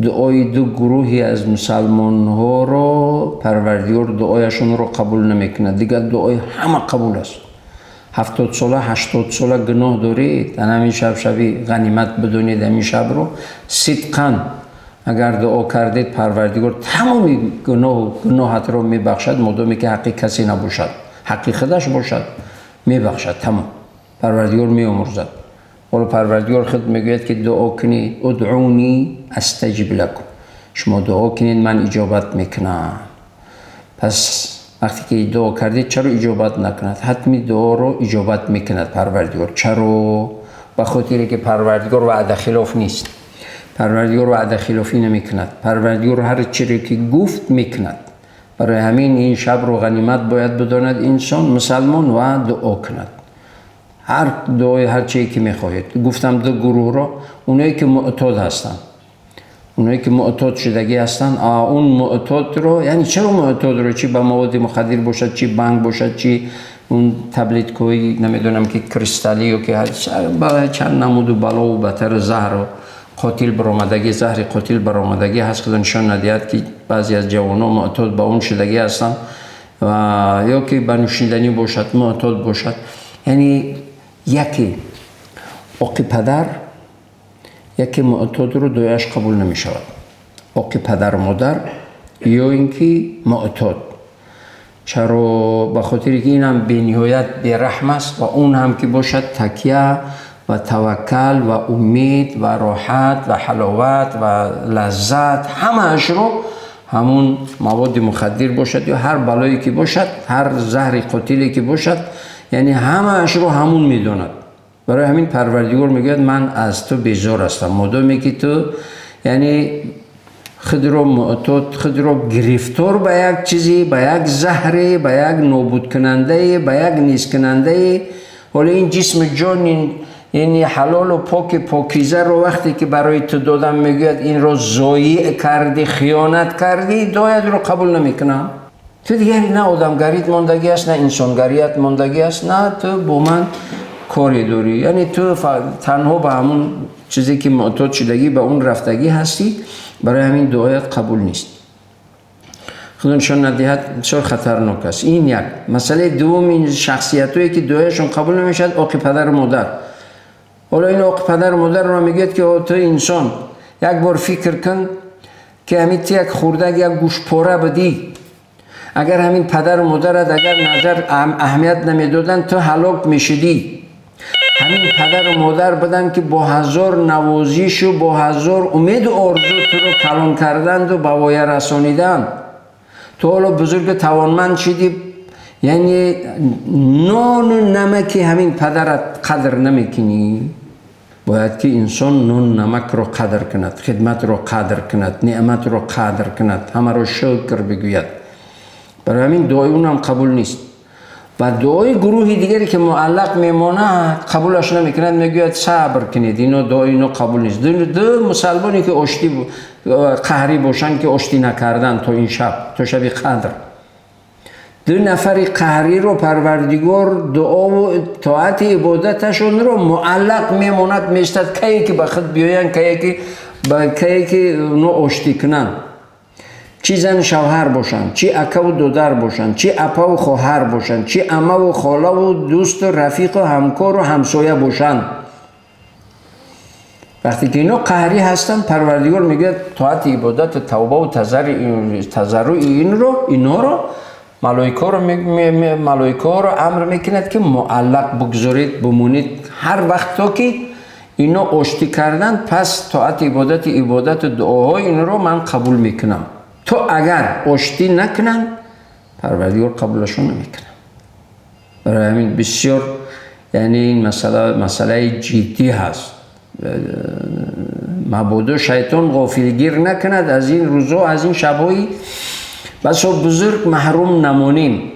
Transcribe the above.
Дуои ду гурӯҳе аз мусалмонҳоро Парвардигор дуояшонро қабул намекунад. Дигар дуои ҳама қабул аст. 70 сола, 80 сола гуноҳ доред, дар ҳамин шаб, шаби ғанимат бидонед ҳамин шабро, сидқан агар дуо кардед, Парвардигор тамоми гуноҳатро мебахшад, модоме ки ҳаққи касе набошад, ҳаққи худаш бошад, мебахшад тамом. Парвардигор меомӯрзад. Ҳоло Парвардигор худ мегӯяд, ки дуо кунед, ادعوني أستجب لكم, шумо дуо кунед, ман иҷобат мекунам. Пас вақте ки дуо кардед, чаро иҷобат накунад? Ҳатми дуоро иҷобат мекунад Парвардигор. Чаро? Ба хотире ки Парвардигор ваъдахилоф нест. Парвардигор ваъдахилофӣ намекунад. Парвардигор ҳар чире ки гуфт, мекунад. Барои ҳамин ин шабро ғанимат бояд бидонад инсон мусалмон ва дуо кунад, ҳар дуои, ҳар чие ки мехоҳед. Гуфтам, ду гурӯҳро: оное ки муътод ҳастанд, оное ки муътод шудагӣ ҳастанд. Он муътодро, яъне чаро муътодро, чи ба маводи мухаддир бошад, чи банг бошад, чи он таблеткаҳои, намедонам, ки кристаллӣ ё ки чанд намуду балову батару заҳру қотил баромадагӣ, заҳри қотил баромадагӣ ҳаст, худо нишон надиҳад, ки баъзе аз ҷавонон муътод ба он шудагӣ ҳастанд, ва ё ки ба нӯшиданӣ бошад, муътод бошад. Яъне яке оқи падар, яке муътодро дуояш қабул намешавад, оқи падару модар ё ин ки муътод. Чаро? Ба хотире ки инам бениҳоят бераҳм аст ва он ҳам ки бошад, такя ва таваккал ва умед ва роҳат ва ҳаловат ва лаззат ҳамаашро ҳамун маводи мухаддир бошад ё ҳар балое ки бошад, ҳар заҳри қотиле ки бошад, яъне ҳамаашро ҳамун медонад. Барои ҳамин Парвардигор мегӯяд: ман аз ту безор ҳастам, модоме ки ту, яъне, худро муътод, худро гирифтор ба як чизе, ба як заҳре, ба як нобудкунандае, ба як нисткунандае. Ҳоло ин ҷисму ҷон, ин ҳалолу поки покизаро вақте ки барои ту додам, мегӯяд, инро зоеъ кардӣ, хиёнат кардӣ, дуоятро қабул намекунам. Ту дигар на одамгарит мондагӣ аст, на инсонгарият мондагӣ аст, на ту бо ман коре дорӣ. Яъне ту танҳо ба ҳамун чизе ки муътод шудагӣ, ба он рафтагӣ ҳастӣ. Барои ҳамин дуоят қабул нест. Худо нишон надиҳад, бисёр хатарнок аст. Ин як масъалаи. Дуввум, ин шахсиятҳое ки дуояшон қабул намешавад, оқи падару модар. Ҳоло ин оқи падару модарро мегӯяд, ки ту инсон, як бор фикр кун, ки ҳамин ту як хурдак, як гӯшпора будӣ, агар ҳамин падару модарат агар назар аҳамият намедоданд, ту ҳалок мешудӣ. Ҳамин падару модар буданд, ки бо ҳазор навозишу бо ҳазор умеду орзу туро калон карданду ба воя расониданд. Ту ҳоло бузургу тавонманд шудӣ, яъне нону намаки ҳамин падарат қадр намекунӣ. Бояд ки инсон нону намакро қадр кунад, хидматро қадр кунад, неъматро қадр кунад, ҳамаро шукр бигӯяд. Барои ҳамин дуои унам қабул нест. Ва дуои гурӯҳи дигаре ки муаллақ мемонад, қабулаш намекунад, мегӯяд: сабр кунед, ино дуои ино қабул нест. Ду мусалмоне ки оштӣ, қаҳрӣ бошанд, ки оштӣ накарданд то ин шаб, то шаби қадр, ду нафари қаҳриро Парвардигор дуову тоати ибодаташонро муаллақ мемонад, меистад, кае ки ба худ биёянд, кае ки оно оштӣ кунанд. Чӣ зану шавҳар бошанд, чӣ акаву додар бошанд, чӣ апаву хоҳар бошанд, чӣ амаву холаву дӯсту рафиқу ҳамкору ҳамсоя бошанд, вақте ки ино қаҳрӣ ҳастанд, Парвардигор мегӯяд: тоати ибодату тавбаву тазарруи инро, инҳоро малоикаҳоро амр мекунад, ки муаллақ бигзоред, бимонед ҳар вақт, то ки ино оштӣ карданд. Пас тоати ибодату дуоҳои инро ман қабул мекунам. То агар оштӣ накунанд, Парвардигор қабулашон намекунад. Барои ҳамин бисёр, яъне, ин масъала масъалаи ҷиддӣ ҳаст. Мабодо шайтон ғофилгир накунад, аз ин рӯзҳо, аз ин шабҳои басо бузург маҳрум намонем.